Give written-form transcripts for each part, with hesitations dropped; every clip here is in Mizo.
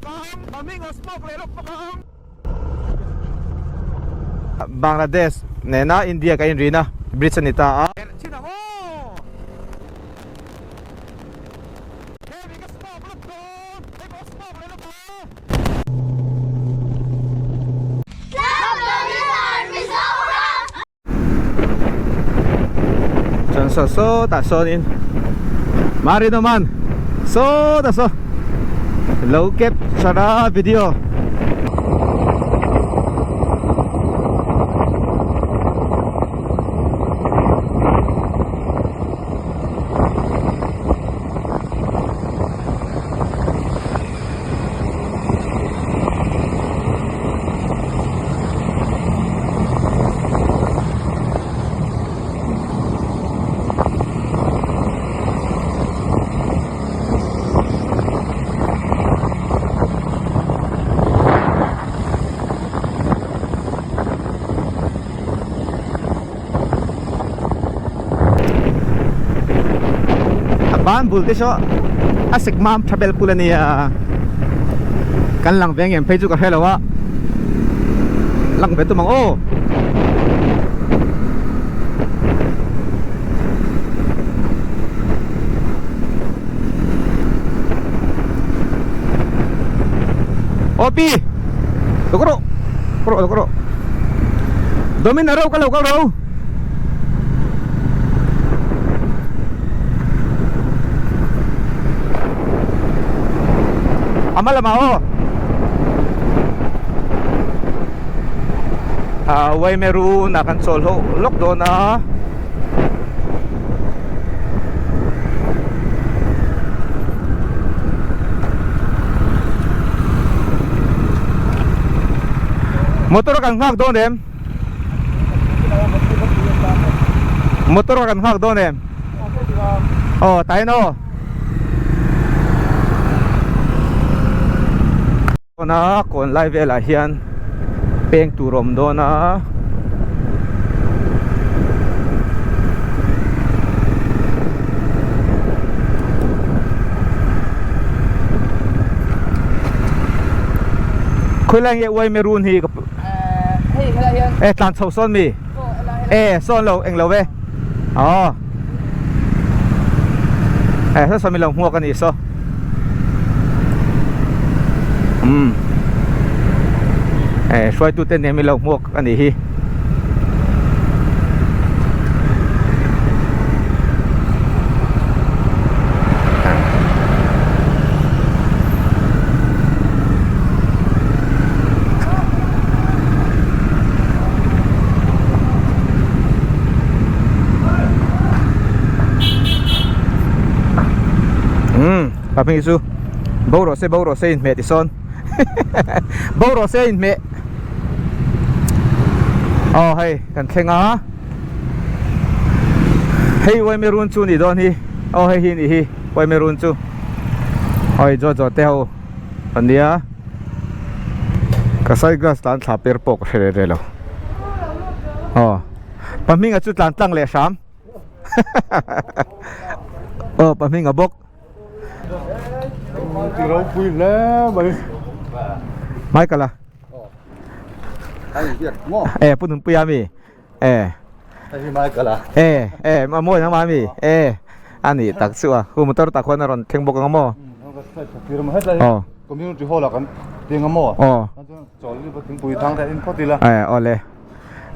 bawk ang, Maming a smoke leh lawk bawk ang. Bangladesh nena India ka inrina bridge a ni ta a. Chhin ang aw! Hemi ka smoke lawk dawn, hei pawh smoke leh lawk ang. Chuan saw sawtah sawnin Marinaman sawtah saw lo capture a video. A ban bul te saw a sek mam tha bel kul a nia kan lang ve ngem phei chu ka hre lo a lang ve tum ang aw. Aw pi lo ka rawh ka rawh lo ka rawh Domin a reuh ka lo kal ro. A hma lamah aw ah Waimeru ah kan chawl ho lawk dawn a. Motor kan nghak dawn em? Motor kan nghak dawn em? Aw tain aw. Tuna kawn lai velah hian peng tur a awm dawn a. Khawilai nge uai maroon hi ka e tlan chho sawn mi e sawn lo englo ve aw e saw saw mi lo hmuak a nih saw umm e hruaitu te nen mi lo hmuak a nih hi. Umm pa hming chu bo rawh se bo rawh se inhmeh ti sawn bo rawh se inhmeh aw hei kan thleng a hei uaimerun chu nih dawn hi aw hei hi nih hi uaimerun chu awi zawt zawt te ho a nia. Ka side glass tlan thla per pawh ka hre reh reh lo. Aw. Pa hminga chu tlan tlang leh hram. Aw pa hminga bawk. Ti ropui hle mai. Michael a. E pu Nunpuia mi. E. Michael a. E e ma mawi nangmah mi. E ani tak chu a. Hu motor tak huan a rawn thleng bawk ang maw. Aw. Community hall ah kan ding a maw. Aw. Chawl ni thingpui thang te in phawt ila. E awle.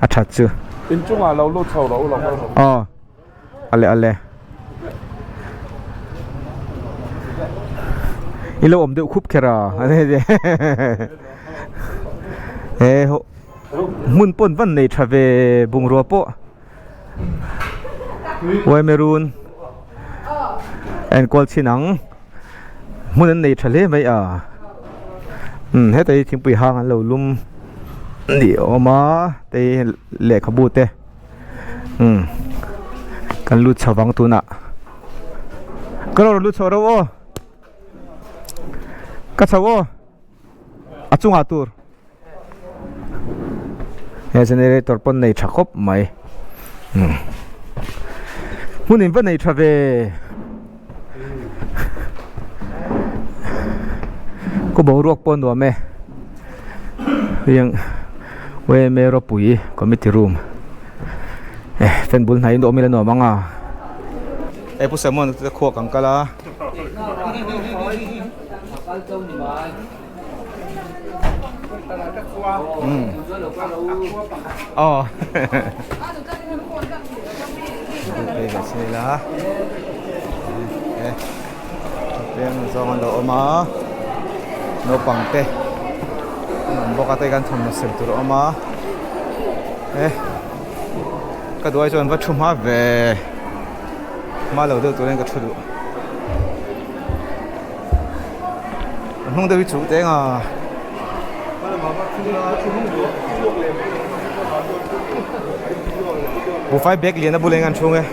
A that chu. Inchungah lo lut chho rawh u lo kal rawh. Aw. Ale ale. I lo awm deuh khup kher a. E ho hmun pawn van nei tha ve bungrua pawh Waimerun enkawl chhin ang hmun an nei tha hle mai a umm heta hi thingpui hang an lo lum ni awm a te lehkhabu te umm kan lut chho vang tunah ka lo rawn lut chho reuh aw ka chho aw a chungah tur. He generator pawn nei tha khawp mai umm hmun in va nei tha ve Khaw boruak pawh a nuam e heng yma ropui committee room eh fan bul hnaiin awm ila nuam ang a eh pu Samuel te khuak ang kal a. Aw Peng zawng an lo awm a naupang te an awm bawk a te kan thawmhnaw sem tur a awm a e ka duai chuan va thu hma ve hma lo deuh turin ka thu duh. A hnung deuh hi chuh teng a. Buhfai bag lian a bul eng an chhung e.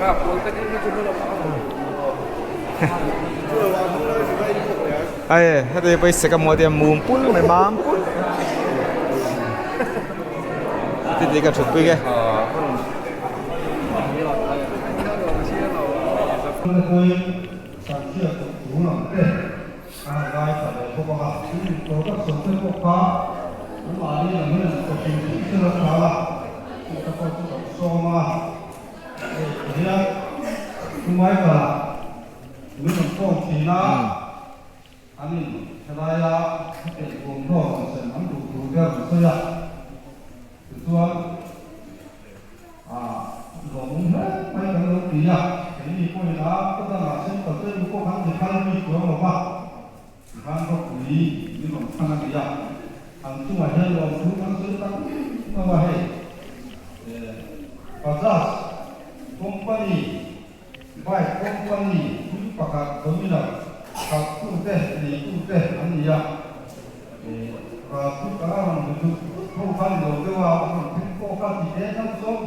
Ai heti pawh hi sek a maw tia mum pul mai mam pul. Titi ka thut pui ke. Sanchia kawt tur ang te a han ngaithla ve bawk ang a, thil dik tawh tak sawi te pawh kha anmahni lam hian an kawt hrim hrim thil a tha a, chu te pawh chu kan sawm a, hei ti hian chumai kala min rawn phone thin a, an in helaia hetiang thuamhnaw rawn sem an duh tur te a rawn sawi a, tichuan. A lawmawm hle mai kan lo ti a, keini pawhin a ka dangah sen ta che u pawh kan ti phal bik chuang lo va, tikhan ropui min rawn chhan a ni a, an chungah hian lawmthu kan sawi tak lo a hei, Bajaj company bike company thil pakhat Dominar khalhtute neitute an ni a, Ralput a rawn bu dut dut ho kha ni lo deuh a, a rawn thleng pawh kha ti te chang chuan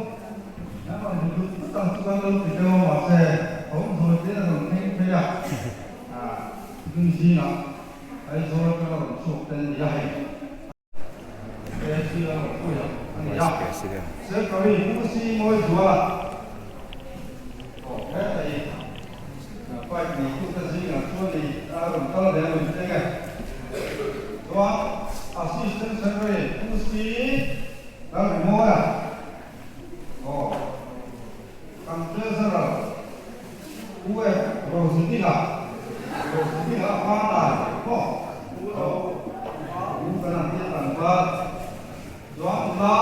an rawn bu dut dut ang chu kan lo ti deuh a, mahse a awm zawi te a rawn thleng phei a, dun zingah Aizawl atanga rawn chhuak te an ni a hei. AC a rawn pui a ni a, Secretary Pu Si Mawizuala aw heta i bike neitute zingah chuan i a rawn kal ve a rawn thleng e. Chuan Assistant Secretary Pu Si Lalrimawia aw kan Treasurer Pu F Rozidinga Rozidinga Vanlai aw Pu kan han tia tlangval Chuan nula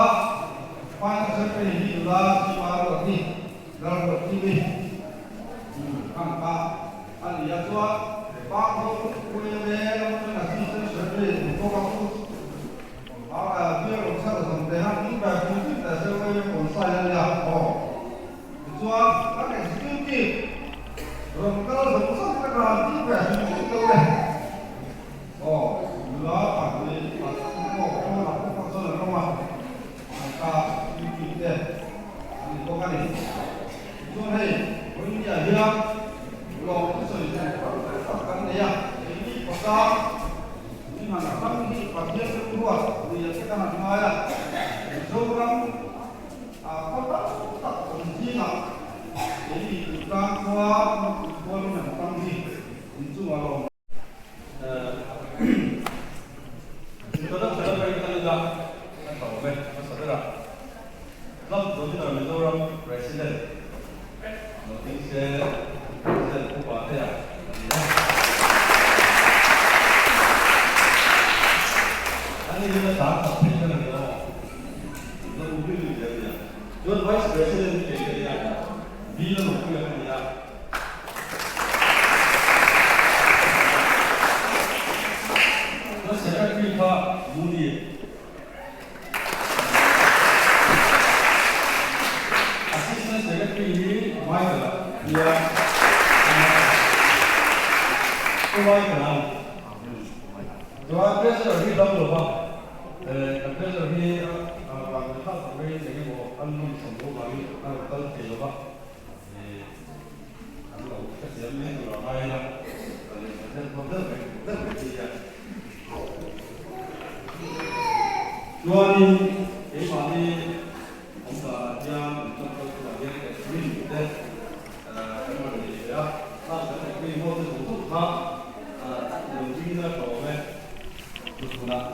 Finance Secretary hi nula Sima Ruati Lalruatkiwi khan kha a ni a. Chuan Pangzawng Ueme lam atangin Assistant Secretary tur bawk a Pu Bial Awmsara Zawmtena Mumbai Pulpit leh Zeueme Kawnsai a nia aw. Tichuan kan Executive rawn kal zawng zawng te khan tih ve hrim hrim lo le. Aw, nula pahnih pathum pawh pawnah pawh kha chuan an awm a, an ka duty te an ni bawk a ni. Tichuan hei, Vawinia hian lawm thusawi tur tam tak kan nei a, keini khawsa min han ram hi Pathian rilruat nia te kan han ngai a, Mizoram ah khaw tam tak awm zingah keini Tuntlang khua khua min han ram hi inchungah lawm Introduction atangin kan ila a tha awm e, hmasa berah Club Dominar Mizoram President Noting se President Upa Tea a ni a. Ani hian a tlan khat thei ber a ni aw, la u bil bil a nia. Chuan Vice President hi kei ka nia, Bill a Nopuia ka ni a. Chuan Secretary kha Moody Assistant Secretary hi Michael a nia Pu Michael a Chuan Treasurer hi dam lo va, kan Treasurer hi vanduai thlak tak maiin eng emaw an nawmsam loh vangin a rawn kal thei lo va. An lo hrethiam mai tur a ngai a, ka lehkha zel pawh deuh mai deuh mai thei a. Chuanin keimahni awm danah hian an club kal turah hian admin te kan rawn nei ve a, khang kan admin ho te zawng zawng kha lo ding ila tawm e. Thuthlunah.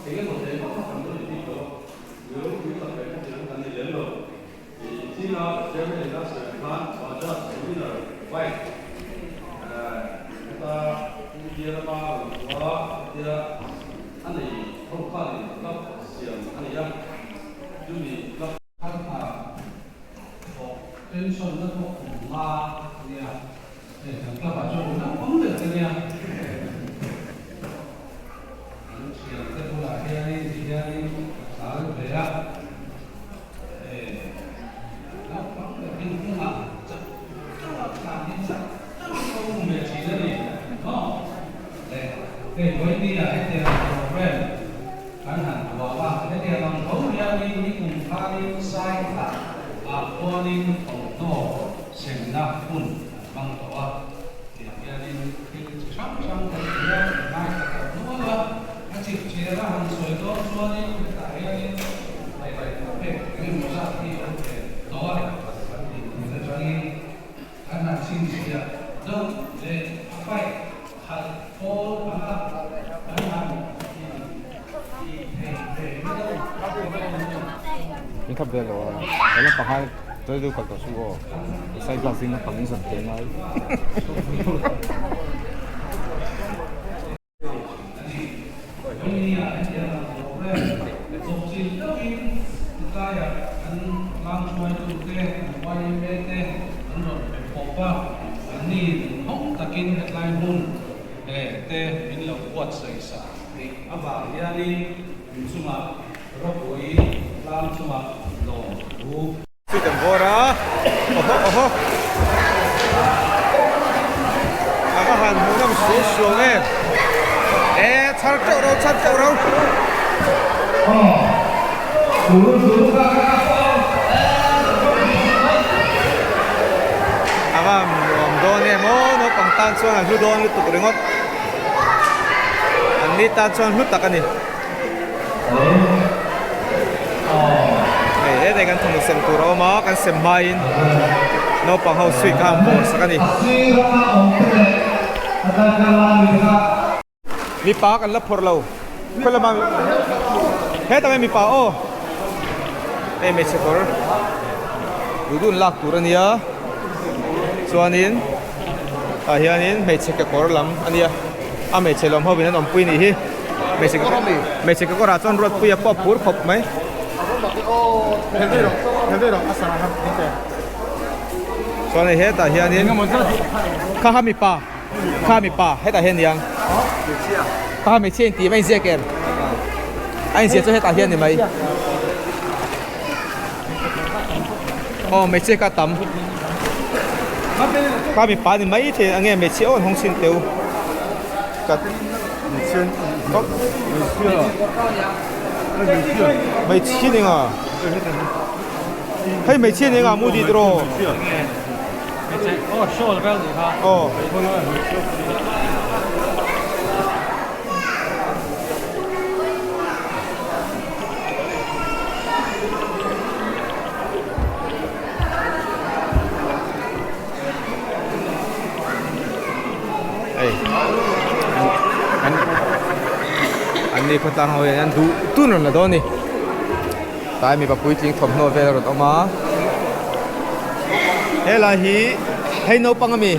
Eng emaw te pakhat kan lo inti tawh a, mi ropui tak leh khatiang kan ni lem lo. China Chairman in a sawi ang khan Bajaj Dominar bike heta India lama rawn hmu a, hetia a nei ho khanin club siam a nei a, chumi club Thar hna thawh pension na pawh kum nga a nia. Hei kan club ah chuan naupang ber ka nia. Kan thian te bulah hianin ti hianin ka tlan ve a. Hei naupang ber hi kawngah chak deuh a tlan hi chak deuh in ka um ve thin a ni maw. Le hei vawinia hetiang program kan han tuah a, hetiang ang tho hianin nikum khanin Saithla ah khuanin thawmhnaw Semna hun an hmang tawh a, tiang hianin thil chi hrang hrang kan ti a, kan ngaithla tawh nual a, a chip chhiar a han sawi dawn chuanin hetah hianin pek eng emaw zat hi a awm ve tawh a, kan tih hmun atangin kan han chhinchhiah deuh leh a paih khalh pawl anga kan han tih theih ve hi deuh. In khap vel lo a, he lampang hi chawi deuh kal tawh chu aw, i side glass ding lampang in zawn thei ngai. Ropui tlang chungah lawm thu. Sweet an bawr a, oho oho. A va han hmuh nawm su suang em. E chhar teuh ro chhar teuh ro. A va nuam dawn em aw naupang tan chuan a hlu dawn lutuk ringawt. An ni tan chuan hlu tak a ni. Hei hetah kan thawmhnaw sem tur a awm a kan sem hmain naupang ho sweet kha an bawr sak a ni. Mipa kan la phawrh lo khawi lama hetah hian mipa aw hei hmeichhe kawr duh duh an lak tur a nia chuanin tah hianin hmeichhe kekawr lam a nia a hmeichhe lawm hovin an awmpui nih hi. Hmeichhe hmeichhe kekawr ah chuan Ruatpuia pawh a phur khawp mai. Chuan hei hetah hianin kha kha mipa kha mipa hetah hian niang kha kha hmeichhia intih mai a inziak em a inziah chu hetah hian ni mai aw hmeichhia kha a tam kha mipa ni mai thei ang nge hmeichhia aw an hawng chhin teu. Hmeichhia ning a hei hmeichhia ning a mu dih tiraw aw Hei an an ni khawtlang ho hian an duh tun rawn la dawn a ni tlai mipa puitling thawmhnaw vel a rawn awm a helai hi hei naupang a mi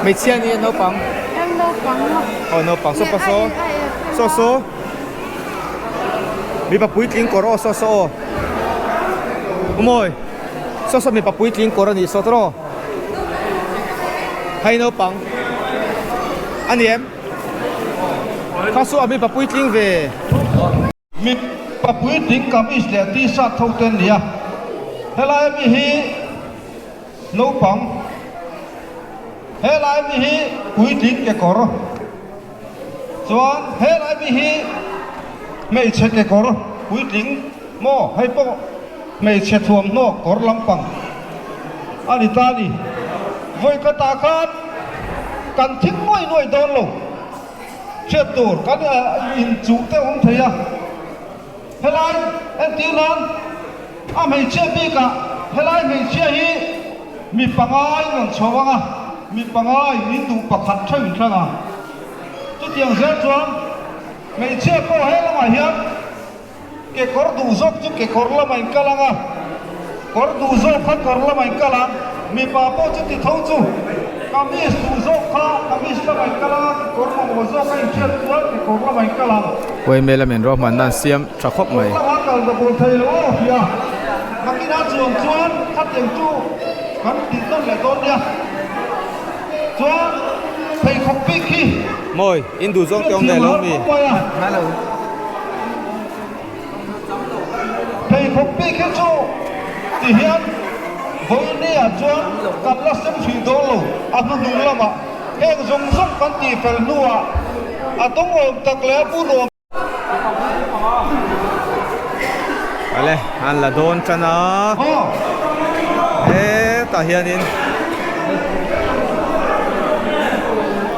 hmeichhia a ni a naupang aw naupang saw pa saw saw saw mipa puitling kawr aw saw saw aw umawi. Saw saw mipa puitling kawr a nih saw tawh Hei naupang a ni em? Kha saw a mipa puitling ve. Mipa puitling kamis leh t-shirt tho te an ni a, helai ami hi naupang, helai ami hi puitling kekawr. Chuan helai mi hi hmeichhe kekawr puitling maw hei pawh hmeichhe thuamhnaw kawr lampang a ni ta a ni. Vawi khatah khan kan thing nuai nuai dawn lo. Hriat tur kan inchuh te awm thei a. Helai entir nan a hmeichhia bikah helai hmeichhia hi mi pangai rawn chho ang a, mi pangai min duh pakhat theuh in thlang a. Chutiang zel chuan hmeichhia pawh he lamah hian kekawr duh zawk chu kekawr lamah in kal ang a, kawr duh zawk kha kawr lamah in kal ang, mipa pawh chuti tho chu kamis duh zawk kha kamis lamah in kal ang a, kekawr mamawh zawk a inhriat chuan kekawr lamah in kal ang. Uaimel a min ruahmanna an siam tha khawp mai. Kawr lama kal ta bul thei lo aw hria. Nakinah chuang chuan khatiang chu kan tih nawn leh dawn nia. Chuan pheikhawk bik hi. Mawi, in duh zawng te awm ve lo mi? Pheikhawk bik hi chu ti hian vawinia chuan kan la sem hrih dawn lo a hnuhnung lamah. Heng zawng zawng kan tih fel hnuah a dawngawm tak leh a bunuam. Ale, an la dawn tan a. Hetah hianin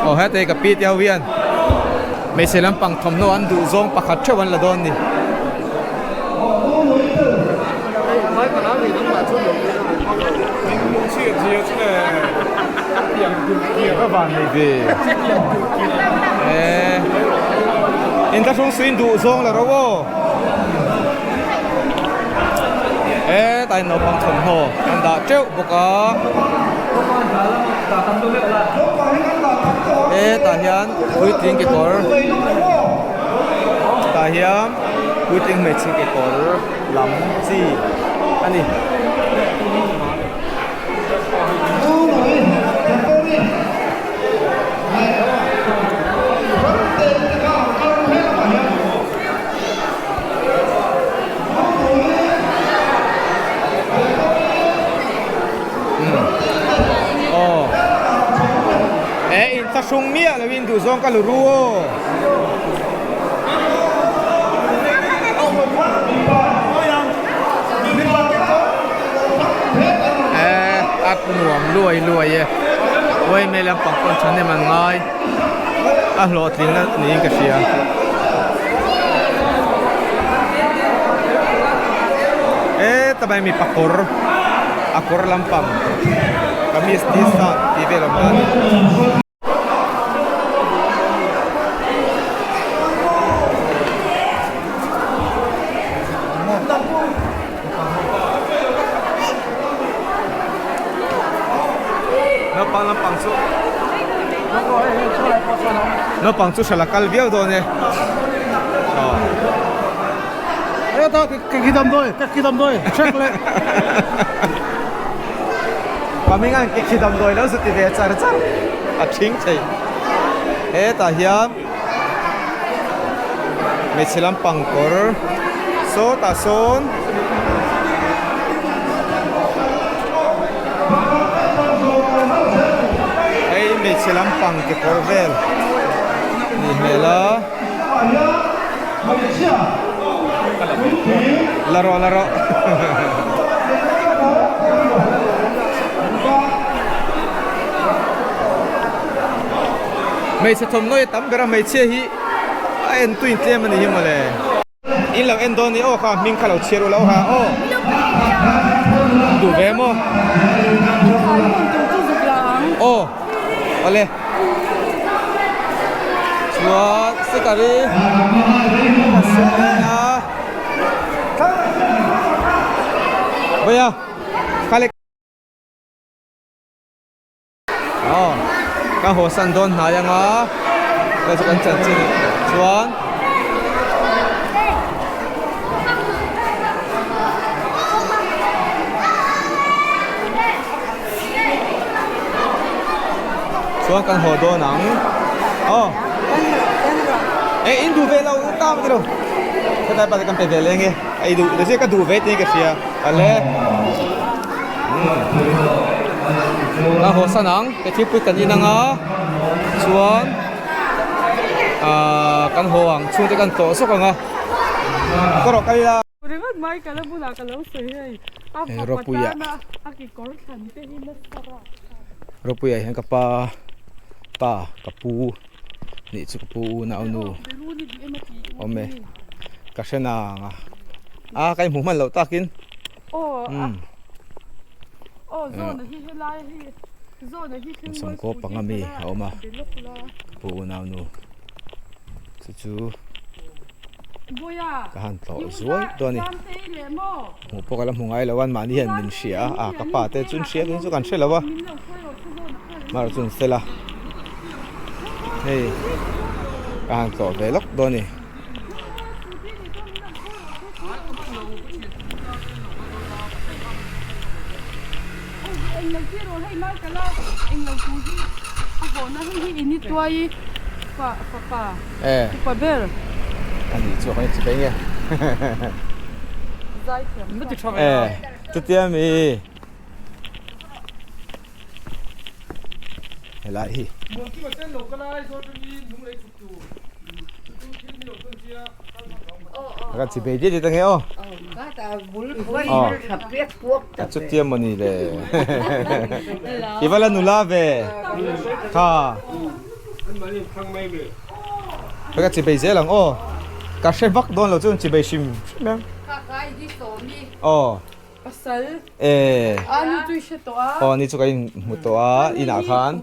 aw heta hi ka pi te ho hian hmeichhe lampang thawmhnaw an duh zawng pakhat theuh an la dawn a ni. In duh zawng la ro aw hetlai naupang thawmhnaw an dah teuh bawk a hetah hian puitling kekawr tah hian puitling hmeichhe kekawr lam chi a ni. E in thlahrung miah lo in duh zawng ka lu ru aw. E a nuam luai luai e. Uaimei lampang pawn thahnem an ngai a hlawhtling na niin ka hria. E ta mai mipa kawr a kawr lampang kamis t-shirt tih vel a awm a ni. Naupang lampang chu naupang chu hralh a kal viau dawn e Paminga'n ke khi damdawi lo zu ti ve char char a thing thei hetah hian hmeichhe lampang kawr sawtah sawn hei hmeichhe lampang kekawr vel nih hmel a la rawh la rawh Hmeichhe thawmhnaw hi a tam ber a hmeichhia hi a en tu in tlem a ni hi mawle. In lo en dawn ni aw kha hming kha lo chhiar u lo ha aw. Duh ve maw? Aw awle. Chuan sikari a sawn a. Vawiah kha le. Aw ka haw san dawn hnai anga ka chu kan chanchin chuan chuan kan haw dawn ang aw e in duh ve lo tam ti lo helai pa te kan pe ve leng e a i duh ka duh ve tih ka hria ale. A haw san ang ke thilpui kan in anga chuan. Ahh kan haw ang chhungte kan tlawh sawk ang a ka rawh kal ila. Ringawt mai ka la bulah ka lo sawi hei a fapa tana a kekawr thlan te hi nasa a. Ropuia hian ka pa pa ka pu nih chu ka pu unau nu awm e ka hre nang a a ka inhmuh hman loh takin Samkaw panga mi a awm a ka pu unau nu chu chu ka han tlawh zuai dawn a ni hmuh pawh ka la hmu ngai lo a mahni hian min hria a ka pa te chu an hria tun chu kan hre lo a mahse chu an fel a hei ka han tlawh ve lawk dawn a ni. Ani chu kan chi nge eh chutia mi helai hi Kan chi bei diat diat ange aw. Aw. A chutia mawni le. I va la nula ve. Kha. Ka chi bei zel ang aw. Ka hre vak dawn lo chu chi bei hrim hrim em. Aw. Pasal. Eh. A nu chu i hre tawh a. Aw ni chu ka in hmu tawh a inah khan.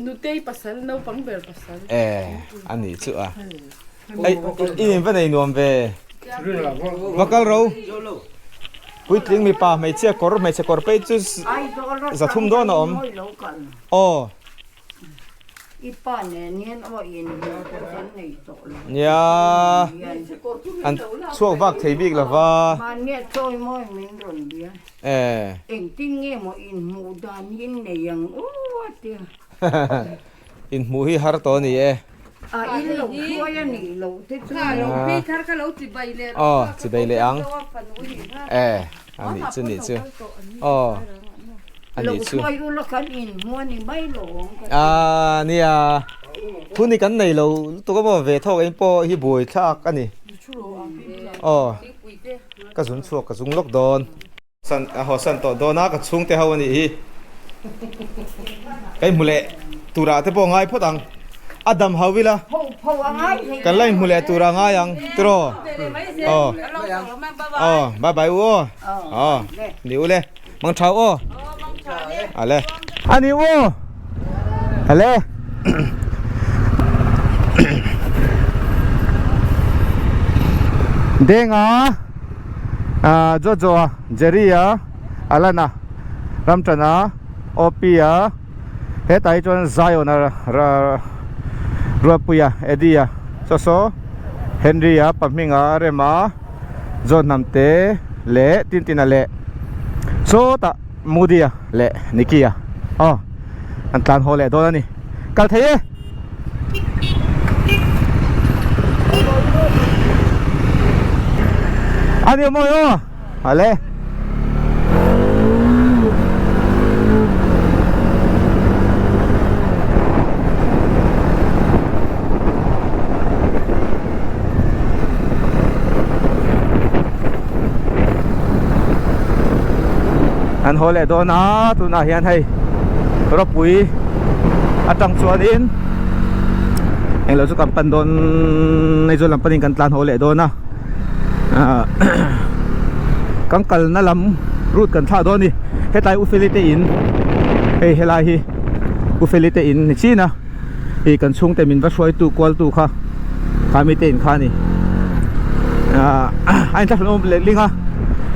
Nutei pasal naupang ber pasal. Eh a nih chu a. Ei i in va nei nuam ve. Va kal ro. Puitling mipa hmeichhia kawr hmeichhe kawr phei chu zathum dawn a awm. Aw. I pa nen hian aw in hmuh pawh kan nei tawh lo. Nia, an chhuak vak thei bik lo va. Mahnia chawi mawi min rawn bia. Eh. Engtin nge maw in hmuh dan hi in nei ang u a tia. In hmuh hi har tawh a ni e. A in lo hruai a nih loh te chu. Kha lo phei thar kha lo chibai leh rawh. Aw, chibai leh ang. Eh, a nih chu nih chu. Aw. Lo hruai ula kan inhmu a ni mai lo ang ka ti. Aa nia, thu ni kan nei lo lutuk a maw ve thawk eng pawh hi buai thlak a ni. Aw, ka zun chhuak ka zung lawk dawn. San a haw san tawh dawn a, ka chhungte ho a nih hi. Ka inhmu leh turah te pawh a ngai phawt ang. A dam hau ila, kan la inhmu leh turah a ngai ang tiraw? Aw, aw, bye bye u aw. Aw, ni u le. Mang thau aw. Ale. Ani aw. Ale. Denga ah Jojo a Jerry a Alana Ramchana OP a hetah hi chuan Zion a Ruatpuia Eddie a saw saw Henry a Pahminga Rema John Hnamte leh Tintina leh sawtah Moody a leh Nicky a aw an tlan haw leh dawn a ni kal thei e. A ni mawi aw ale. An haw leh dawn a tunah hian hei rawpui atang chuanin englo chu kan pan dawn Aizawl lam panin kan tlan haw leh dawn a ah kan kalna lam route kan thlah dawn a ni hetlai Ufeli te in hei helai hi Ufeli te in ni chin a. Ih kan chhungte min va hruaitu kualtu kha kha mite in kha a ni ah a inthlahrun awm leh ling a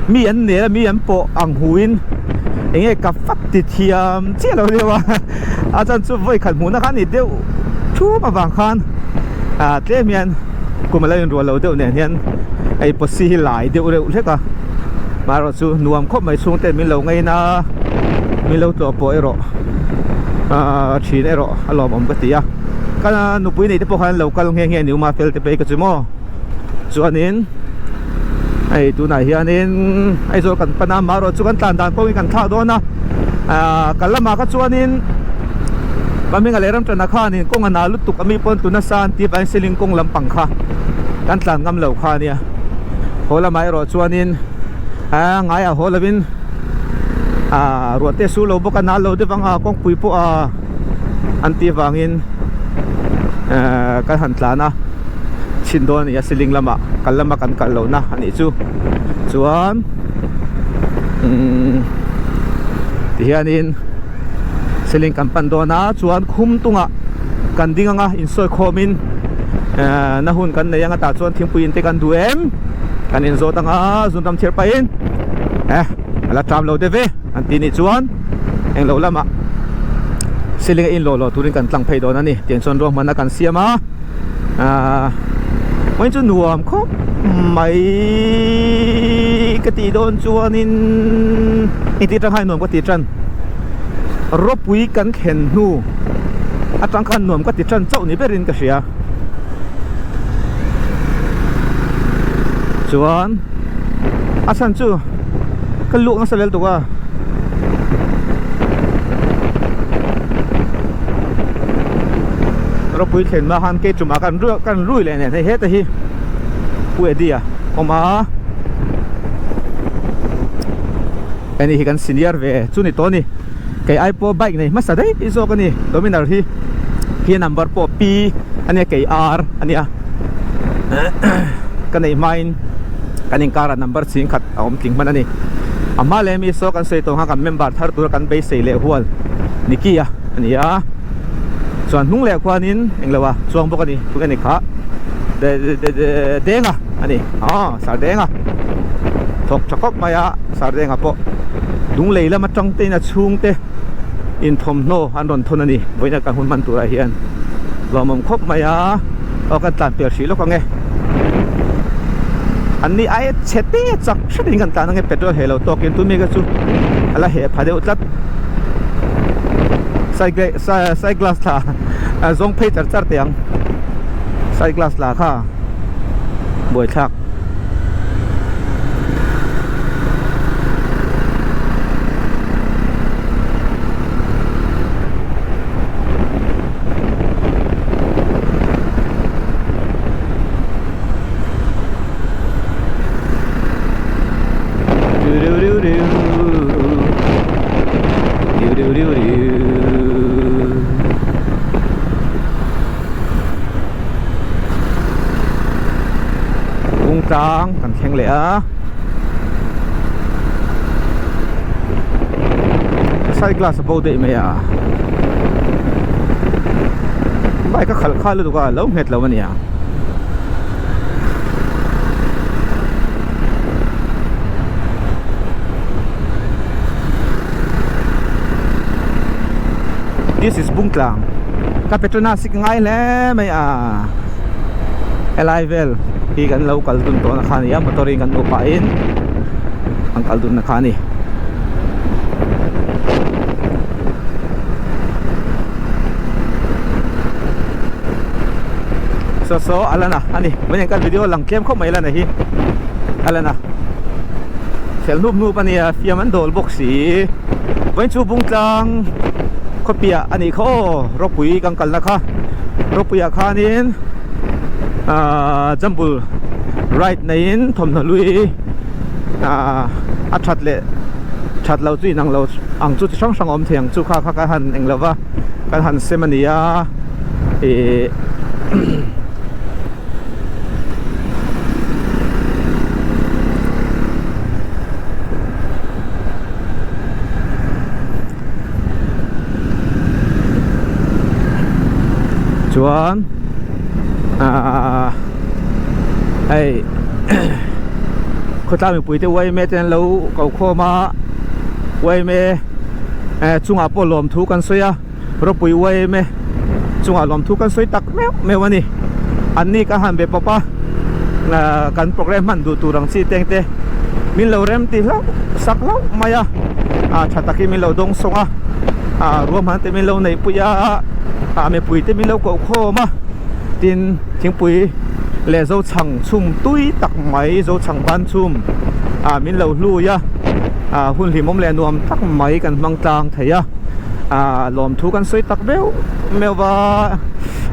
mi an nel a mi an pawh ang hu in eng nge ka fat ti thiam chiah lo deuh a a chan chu vawi khat hmuhna kha a ni deuh thup avang khan ah tlem hian kum a lo inrual lo deuh nen hian hei posi hi lai deuh reuh hlek a maherawhchu nuam khawp mai chhungte min lo ngaina a min lo tlawh pawh erawh ahh thin erawh a lawmawm ka ti a ka nupui nei te pawh khan an lo kal nghe nghe a ni uma fel te phei ka chu maw chuanin hei tunah hianin Aizawl kan pan a maherawh chu kan tlan dan pawhin kan thlak dawn a ahh kal lamah kha chuanin. Pahminga leh Ramṭana khanin kawng a nal lutuk a mi pawn tuna sa an tih avangin Seling kawng lampang kha kan tlan ngam lo kha a nia. Haw lamah erawh chuanin aa ngaiah haw lovin aa ruah te a sur lo bawk a nal lo deuh ang a kawngpui pawh a an tih avangin eee kan han tlan a chhin dawn a ni a Seling lamah kal lama kan kal lohna a nih chu chuan umm tihianin. Seling kan pan dawn a chuan khum tungah kan ding anga insawi khawmin ehh na hun kan nei anga tah chuan thingpui in te kan duh em kan inzawt anga zunram thir pahin eh a la ṭam lo deuh ve an tih nih chuan englo lamah Seling a inlawh lawh turin kan tlang phei dawn a ni tiang chuan ruahmanna kan siam a ahh vawiin chu nuam khawp mai ka tih dawn chuanin engti atang khan nuam ka ti tan ropui kan thlen hnu atang khan nuam ka ti tan chauh ni berin ka hria chuan a chhan chu ka luak nasa lel tuk a. Ropui thlen hma khan kei tumah kan rui kan rui leh nen hei heta hi Pu Eddie a awm a heni hi kan senior ve chu ni tawh a ni kei ai pawh bike nei hmasa daih zawk a ni Dominar hi hi number pawh P a nia kei R a nia ka neih hmain kan inkar ah number chhing khat a awm tling hman a ni a hma leh mi saw kan sawi tawh ang a kan member thar tura kan beisei leh hual Nicky a a ni a chuan hnung leh khuanin englo a chuang bawk a ni tunge ni kha de de de denga a ni aw sar denga thawk tha khawp mai a sar denga pawh lung lei lam atang te in a chhung te in thawmhnaw an rawn thawn a ni vawiin a kan hun hman turah hian lawmawm khawp mai a aw kan tlan pel hrih lawk ang e an ni ai chhe te chak hretin kan tlan ang e petrol heh lo tawkin tun mi kha chu a la heh pha deuh tlat. Side glass thla zawng phei char char teh ang side glass lah kha buaithlak. Kung tlang kan thleng leh a side glass a bo daih mai a bike a khalh khal lutuk a lo nghet lo a nia. This is Bungtlang ka Petronas hi ka ngai hle mai a helai vel hi kan lo kal dun tawh na kha a ni a motor in kan hmuh pahin an kal dun na kha a ni. Saw saw a lan a ani vawiin kan video lang tlem khawp mai a lan a hi a lan a fel hnup hnup a nia fiam an dawl bawk si vawiin chu bungtlang khawpiah a nih kha aw ropui kan kalna kha ropuiah khanin ahh jambul ride neiin thawmhnaw hlui ahh a that leh that lo chu inang lo ang chu chi hrang hrang a awm thei ang chu kha kha ka han eng lova kan han sem a ni a ih chuan ahh hei khawtlang mipui te yma te an lo ko khawm a yma eh chungah pawh lawmthu kan sawi a. Ropui uaim e chungah lawmthu kan sawi tak meuh meuh a ni. An ni ka han be pawp a, kan program hman duh tur ang chi teng te min lo rem ti hlauh sak hlauh mai a, tha takin min lo dawng sawng a, ruahman te min lo neih pui a, mipui te min lo koh khawm a, tin thingpui leh zochhang chhum tui tak mai zochhang ban chhum min lo hlui a, hun hlimawm leh nuam tak mai kan hmang tlang thei a. Ah lawmthu kan sawi tak viau meuh va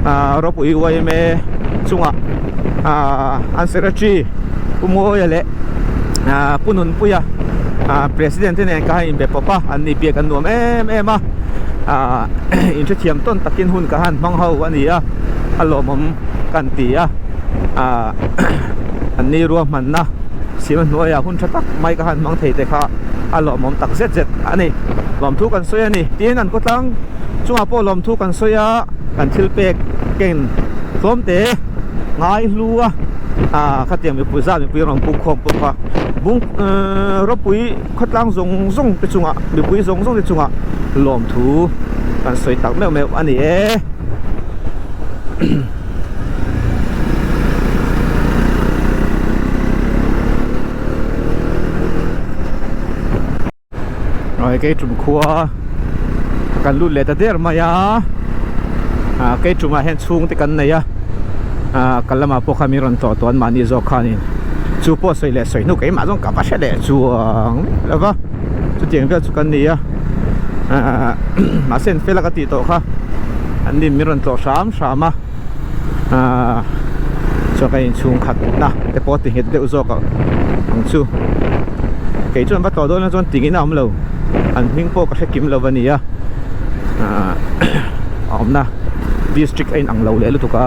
ah ropui yma chungah ah an secretary Pu Mawia leh ah Pu Nunpuia ah president te nen kha inbe pawp a an ni biak an nuam em em a ah inhrethiam tawn takin hun ka han hmang ho a ni a a lawmawm kan ti a ah an ni ruahmanna sima hnuaiah hun tha tak mai ka han hmang thei te kha a lawmawm tak zet zet a ni lawmthu kan sawi a ni tin an khawtlang chungah pawh lawmthu kan sawi a kan thil pek ken tlawm te ngai hlu a ah khatiang mipui zat mipui rawn puk khawm pawh kha bung ropui khawtlang zawng zawng te chungah mipui zawng zawng te chungah lawmthu kan sawi tak meuh meuh a ni e. Ai kei tum khua kan lut leh ta der mai a ah kei tumah hian chhung te kan nei a ah kal lamah pawh khan min rawn tlawh tawh an mahni zawk khanin chu pawh sawi leh sawi hnu keimah zawng ka va hre leh chuang lo va chutiang vel chu kan ni a ah mahse an fel a ka tih tawh kha an ni min rawn tlawh hram hram a ah chuan ka inchhung khat na te pawh ti nghet deuh zawk ang chu kei chuan va tlawh dawn ah chuan tingin a awm lo an hming pawh ka hre kim lo a ni a ah a awmna district a inang lo leh lutuk a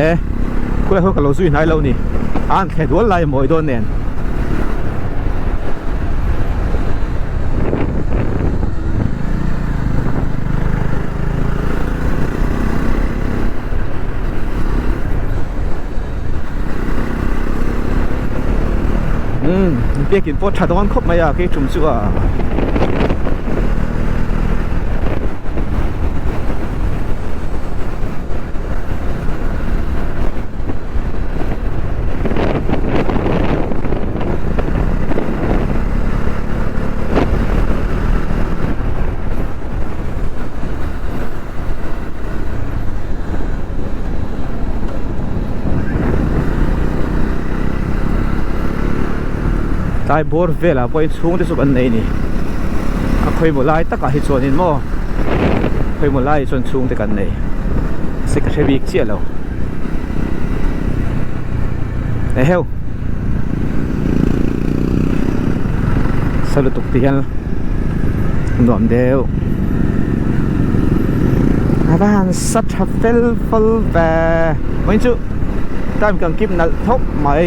e khulai ho ka lo zui hnai lo ni a an thle dual lai mawi dawn nen. Umm biakin pawh tha dawn khawp mai a kei tum chu a. Tlai bawr velah pawh in chhung te chu kan nei a ni a khawimaw lai takah hi chuanin maw khawimaw lai ah chuan chhung te kan nei se ka hre bik chiah lo eheu. Sa lutuk ti hian nuam deuh a va han sa tha fel fel ve vawiin chu time kan keep nalh thawk mai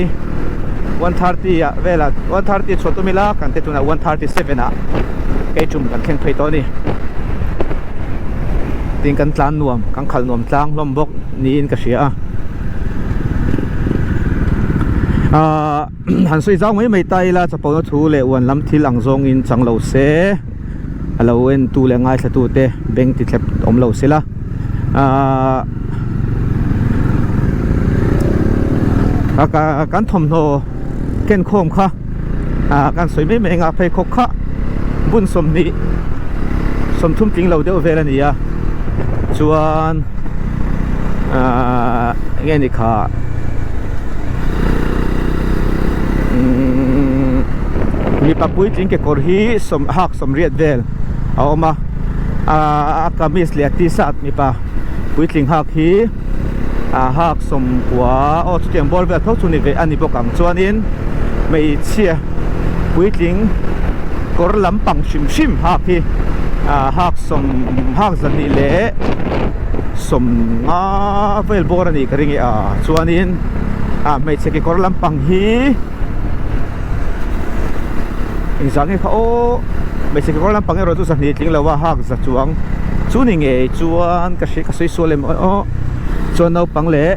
1:30 ah velah 1:30 chhuah tum ila kan te tunah 1:37 ah kei tum kan thleng phei tawh a ni tin kan tlan nuam kan khalh nuam tlang hlawm bawk niin ka hria a. Ahh han sawi zau mai mai ta ila chapona thu leh uan lam thil ang zawngin chang lo se a lo en tu leh ngaithla tu te beng ti thlep awm lo se la ahh kan thawmhnaw ken khawm kha ah kan sawi mai mai anga pheikhawk kha bun 20 30 tling lo deuh vel a ni a chuan ah enge ni kha umm mipa puitling kekawr hi sawm hak 80 vel a awm a ah a kamis leh a t-shirt mipa puitling hak hi a hak 90 aw chutiang bawr vel tho chu ni ve a ni bawk ang chuanin hmeichhia puitling kawr lampang hrim hrim hak hi ah hak sawm hak zahnih leh sawm nga vel bawr a nih ka ring e a chuanin ah hmeichhe kekawr lampang hi engzah nge kha aw hmeichhe kekawr lampang erawh chu zahnih tling lo a hak za chuang chu ni ngei chuan ka hria ka sawi sual em aw chuan naupang leh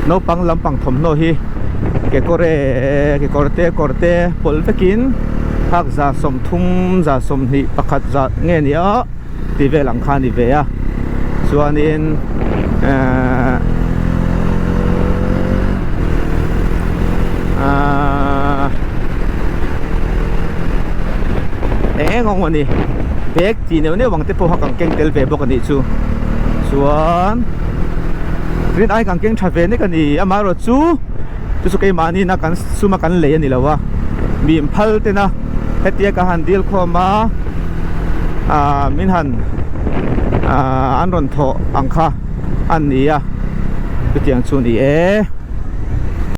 naupang lampang thawmhnaw hi kekawre kekawr te kawr te pawlh vekin hak 30 21 za nge ni a tih vel ang kha a ni ve a chuanin ehh ahh eng eng awm a ni bag tih neuh neuh ang te pawh kha kan keng tel ve bawk a nih chu chuan rin ai kan keng tha ve nek a ni amaherawh chu chu chu keimahni na kan suma kan lei a ni lo a mi in phal tena hetia ka han dil khawm a. ah min han ah an rawn thawh ang kha a ni a chutiang chu a ni e.